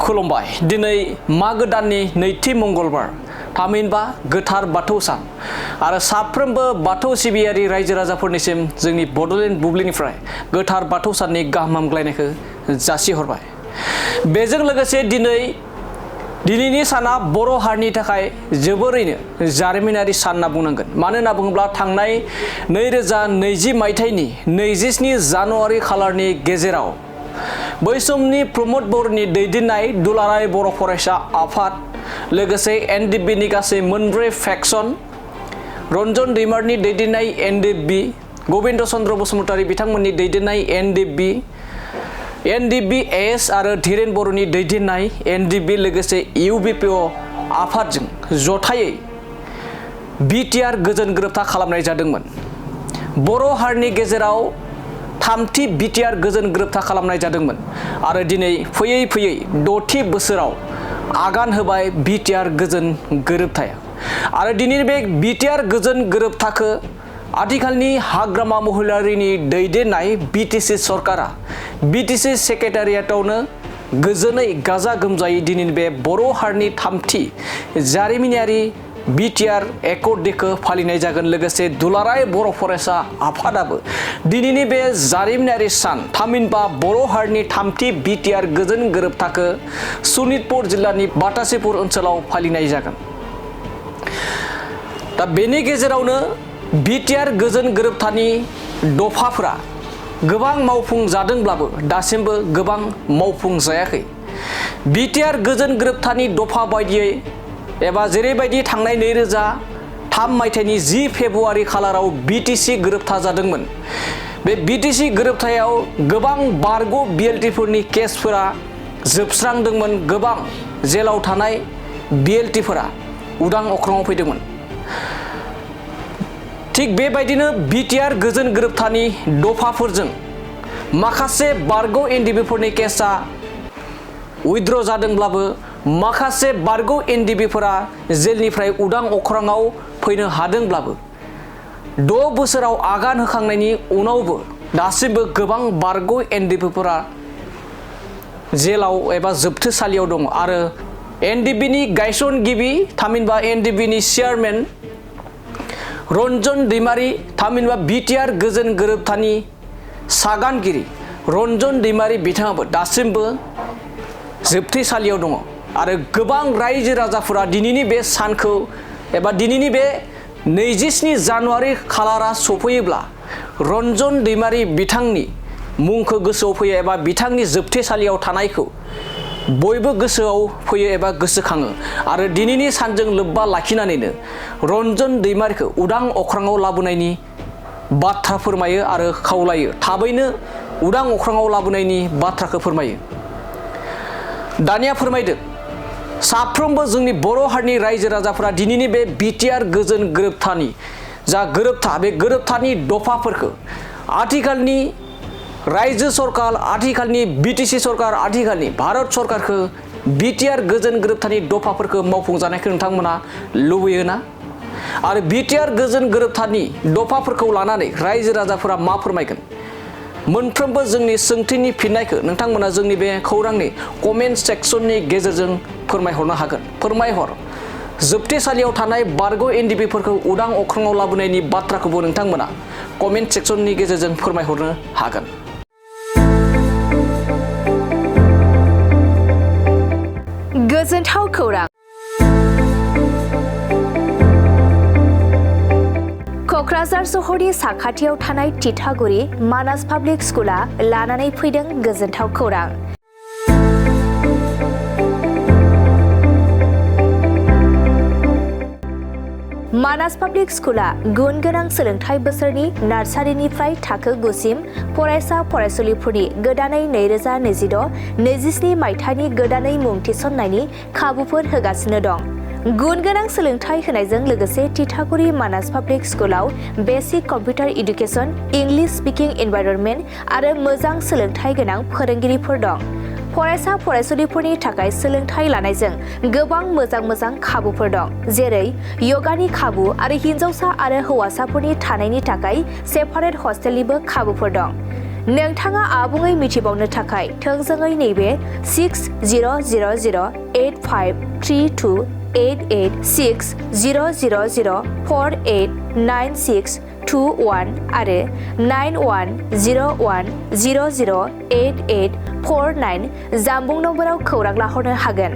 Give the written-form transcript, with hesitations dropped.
खुलुमबाय दिनै मागो दाननि नैथि मंगलबार थामहिनबा गोथार बाथौ सान आरो साफ्रोमबो बाथौ सिबियारि रायजो राजाफोरनिसिम जोंनि बड'लेण्ड बुब्लिनिफ्राय गोथार बाथौ साननि गाहाम हामग्लायनायखौ जासिहरबाय। बेजों लोगोसे दिनैनि साना बर' हारिनि थाखाय जोबोरैनो जारिमिनारि सान होनना बुंनांगोन। मानो होनना बुङोब्ला थांनाय 2020 मायथाइनि 27 जानुवारि खालारनि गेजेराव बै समनि प्रमद बर'नि दैदेननाय दुलाराय बर' फरायसा आफाद लोगोसे एनडिएफबि नि गासै मोनब्रै फेक्सन रन्जन दैमारनि दैदेननाय एनडिएफबि, गबिन्द चन्द्र बसुमतारी बिथांमोननि दैदेननाय एनडिएफबि एस आरो धीरेन बर'नि दैदेननाय एनडिएफबि लोगोसे इउबिपिअ आफादजों जथायै बिटिआर गोजोन गोरोबथा खालामनाय जादोंमोन। बर' हारिनि गेजेराव थामथि बिटिआर गोजोन गोरोबथा खालामनाय जादोंमोन आरो दिनै फैयै फैयै 6थि बोसोराव आगान होबाय बिटिआर गोजोन गोरोबथाया आरो दिनैनि बे बिटिआर गोजोन गोरोबथाखौ आथिखालनि हाग्रामा महिलारिनि दैदेननाय बिटिसि सरकारा बिटिसि सेक्रेटारियेटआवनो गोजोनै गाजा गोमजायै दिनैनि बे बर' हारिनि थामथि जारिमिनारि बिटिआर एकर्ड डेखौ फालिनाय जागोन। लोगोसे दुलाराय बर' फरायसा आफादाबो दिनैनि बे जारिमिनारि सान थामहिनबा बर' हारिनि थामथि बिटिआर गोजोन गोरोबथाखौ सनितपुर जिल्लानि बाटासिपुर ओनसोलाव फालिनाय जागोन। दा बेनि गेजेरावनो बिटिआर गोजोन गोरोबथानि दफाफोरा गोबां मावफुं जादोंब्लाबो दासिमबो गोबां मावफुं जायाखै। बिटिआर गोजोन गोरोबथानि दफा बायदियै एबा जेरैबायदि थांनाय 2003 मायथाइनि 10 फेब्रुवारि खालाराव बिटिसि गोरोबथा जादोंमोन। बे बिटिसि गोरोबथायाव गोबां बारग' बिएलटिफोरनि केसफोरा जोबस्रांदोंमोन। गोबां जेलाव थानाय बिएलटिफोरा उदां अख्राङाव फैदोंमोन। थिग बेबायदिनो बिटिआर गोजोन गोरोबथानि दफाफोरजों माखासे बारग' एनडिएफबिफोरनि केसा उइथड्र जादोंब्लाबो माखासे बारग' एनडिएफबिफोरा जेलनिफ्राय उदां अख्राङाव फैनो हादोंब्लाबो 6 बोसोराव आगान होखांनायनि उनावबो दासिमबो गोबां बारग' एनडिएफबिफोरा जेलाव एबा जोबथेसालियाव दङ आरो एनडिएफबिनि गायसनगिरि थामहिनबा एनडिएफबिनि चेयारमेन रन्जन दैमारी थामहिनबा बिटिआर गोजोन गोरोबथानि सागानगिरि रन्जन दैमारी बिथाङाबो दासिमबो जोबथेसालियाव दङ आरो गोबां रायजो राजाफोरा दिनैनि बे सानखौ एबा दिनैनि बे 27 जानुवारि खालारा सफैयोब्ला रन्जन दैमारी बिथांनि मुंखौ गोसोआव फैयो एबा बिथांनि जोबथेसालियाव थानायखौ बयबो गोसोआव फैयो एबा गोसोखाङो आरो दिनैनि सानजों लोब्बा लाखिनानैनो रन्जन दैमारीखौ उदां अख्राङाव लाबोनायनि बाथ्रा फोरमायो आरो खावलायो। थाबैनो उदां अख्राङाव लाबोनायनि बाथ्राखौ फोरमायो। दानिया फोरमायदो साफ्रोमबो जोंनि बर' हारिनि रायजो राजाफोरा दिनैनि बे बिटिआर गोजोन गोरोबथानि जा गोरोबथा बे गोरोबथानि दफाफोरखौ आथिखालनि रायजो सरकार आथिखालनि बिटिसि सरकार आथिखालनि भारत सरकारखौ बिटिआर गोजोन गोरोबथानि दफाफोरखौ मावफुंजानायखौ नोंथांमोना लुबैयोना? आरो बिटिआर गोजोन गोरोबथानि दफाफोरखौ लानानै रायजो राजाफोरा मा फोरमायगोन? मोनफ्रोमबो जोंनि सोंथिनि फिननायखौ नोंथांमोना जोंनि बे खौरांनि कमेन्ट सेक्सननि गेजेरजों फोरमायहरनो हागोन। फोरमायहर जोबथेसालियाव थानाय बारग' एनडिएफबिफोरखौ उदां अख्राङाव लाबोनायनि बाथ्राखौबो नोंथांमोना कमेन्ट सेक्सननि गेजेरजों फोरमायहरनो हागोन। गोजोनथाव खौरां। क'क्राझार सहरनि साखाथियाव थानाय तितागुरि मानास पाब्लिक स्कुला लानानै फैदों गोजोनथाव खौरां। मानास पाब्लिक स्कुला गुन गोनां सोलोंथाइ बोसोरनि नार्सारिनिफ्राय थाखो 9 सिम फरायसा फरायसुलिफोरनि गोदानै 2026-27 मायथाइनि गोदानै मुं थिसननायनि खाबुफोर होगासिनो दं। गुन गोनां सोलोंथाइ होनायजों लोगोसे तितागुरि मानास पाब्लिक स्कुलाव basic computer education, English speaking environment आरो मोजां सोलोंथाइ गोनां फोरोंगिरिफोर दं। फरायसा फरायसुलिफोरनि थाखाय सोलोंथाइ लानायजों गोबां मोजां खाबुफोर दं, जेरै यगानि खाबु आरो हिन्जावसा आरो हौवासाफोरनि थानायनि थाखाय सेपारेट हस्टेलनिबो खाबुफोर दं। नोंथाङा आबुङै मिथिबावनो थाखाय थोंजोङै नैबे 600082386000489621 आरो 9101008849 जानबुं नम्बराव खौरां लाहरनो हागोन।